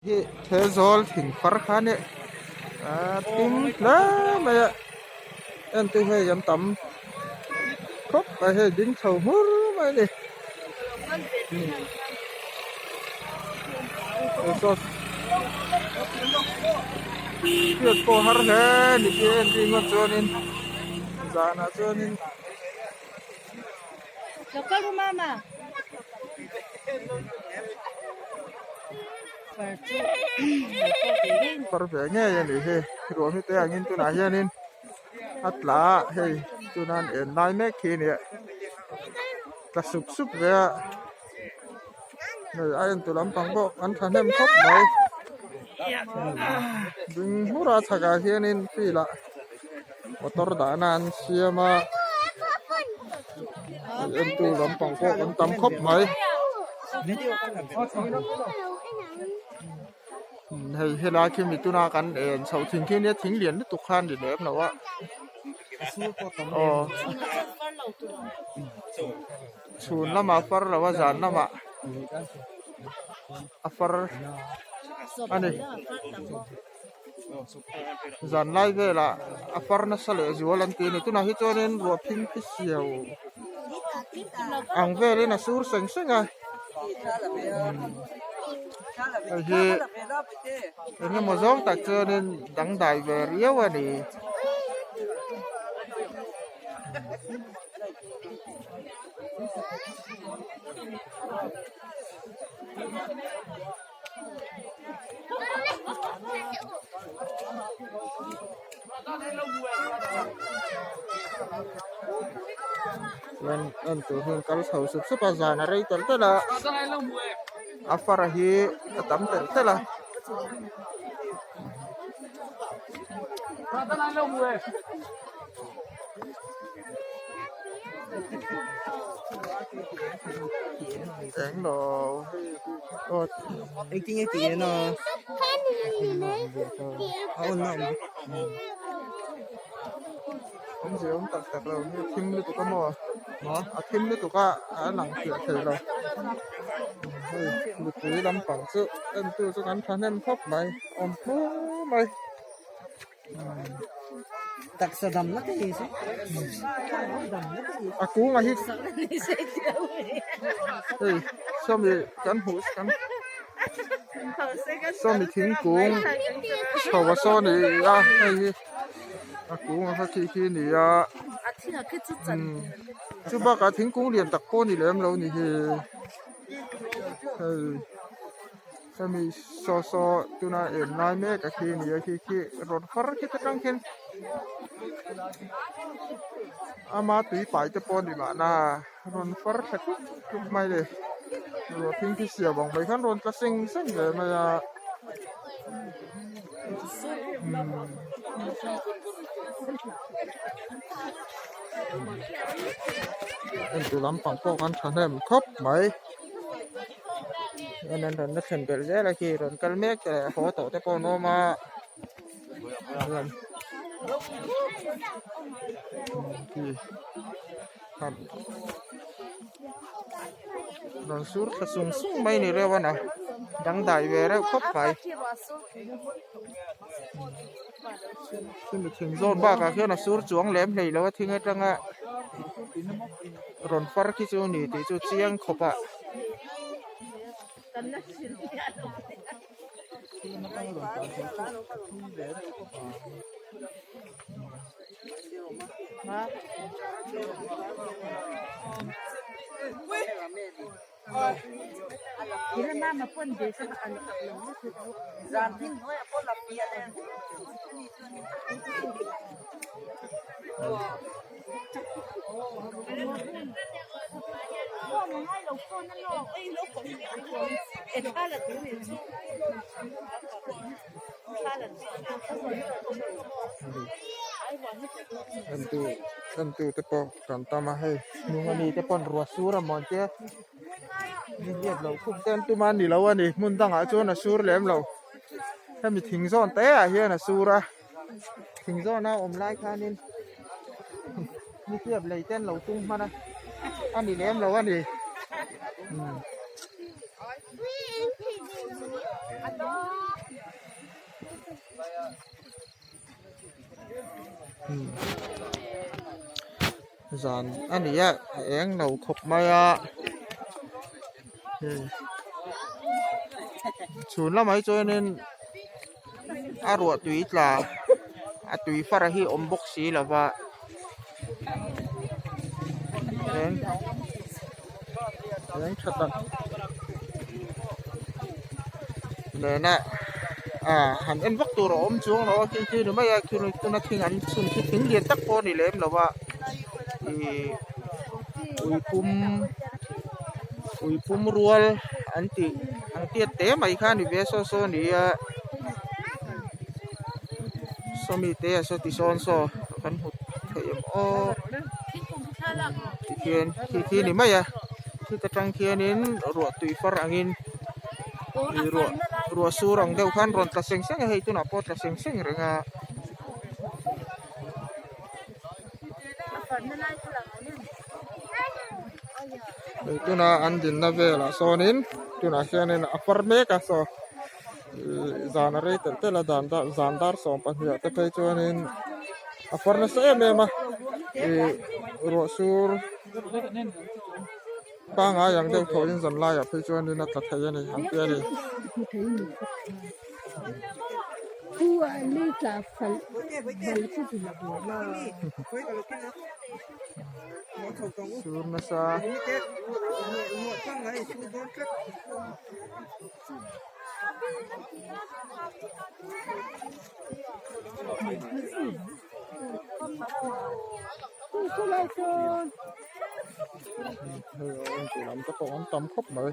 Hi Thelzawl thing far kha nia a ping hle mai a entu hei an tam khawp mai hei ding chho hmur mai a ni hriat pawh har hle ni khi en ringawt chuanin zanah chuanin. Far ve ngei a nih hi ruah hi te angin tunah hianin a tla a hei tuna an en lai mek khi a nia tla sup sup ve a hei a entu lampang pawh an thahnem khawp mai ding hmur a chhakah hianin field ah. Motor dahna an siam a entu lampang pawh an tam khawp mai hei helai khi mi tuna kan en chhoh thin khi nia thing lian lutuk kha a ni lem lo a aw chhun lamah far lo a zan lamah a far a ni. Zan lai velah a far nasa leh zual an ti a ni tunah hi chuanin ruah phing phi siau ang velin a sur seng seng a hei hi eng emaw zawng tak chuanin dangdai ve riau a ni. Chuan en tur hian kal chho sup sup a zan a rei telh telh a a far hi a tam telh telh a. Englo aw Engtin nge tih en a a on na awm Awmzia awm tak tak lo hi a thim lutuk a maw a thim lutuk a a lang fiah thei lo hei mipui lampang chu entu chu kan thahnem khawp mai awm fur mai. Taksa dam na te ni se. A kung a hi hei sawmi kan hmuh kan sawmi thingkung chho a saw ni a hei hi a kung a kha khi khi ni a chu bakah thingkung lian tak pawh ni lem lo ni hi hei. Hemi saw saw tuna en lai mek a khi a ni a khi khi rawn far khit atang khian ama tui pai te pawh a ni mahna rawn far thla tluk tluk mai a ni ruah phing khi siam ang mai khan rawn tla seng seng ve mai a umm. Entu lampang pawh kan thahnem khawp mai. An rawn la thlen belh zel a khi rawn kal mek te leh haw tawh te pawh an awm a rawn sur thla sung sung mai ni reuh a na dangdai ve reuh khawp mai chumi thing zawn bakah khian a sur chuang lem hlei lo a thing atanga rawn far khi chu a ni tih chu chiang khawp a. Entu te pawh kan tam a hei hnung ami te pawn ruah sur a mawn tia ni hriat loh khum te an tum a ni lo a ni hmun dangah chuan a sur lem lo hemi thing zawn te ah hian a sur a thing zawn a awm lai khanin ni hriat lei te an lo tung hman a a ni lem lo a ni. Zan a ni a a eng lo khawp mai a hei chhun lamah hi chuanin a ruah tui tla a tui far hi a awm bawk si lo va eng eng tha tak nena ah han en vak tur a awm chuang lo a khi khi ni mai a khi tuna thing an chhun khi thing lian tak pawh a ni lem lo a ih ui pum ui pum rual an tih ang tiat te mai kha a ni ve saw saw a ni a sawmi te a saw ti sawn saw kan hmu thei em aw tikhian khi khi ni mai a khita tang khianin ruah tui far angin ih ruah ruah sur ang deuh khan rawn tla seng seng a hei tunah pawh a tla seng seng reng a. Hei tuna an dinna velah sawnin tunah hianin a far mek a saw ih zan a rei telh telh a dan dar zan dar 12 ah te phei chuanin a far nasa em em a ih ruah sur pangai ang deuh thawhin zan laiah phei chuanin a tla thei a ni an ti a ni. Sur nasa. Hei a awm tih lam te pawh an tam khawp mai.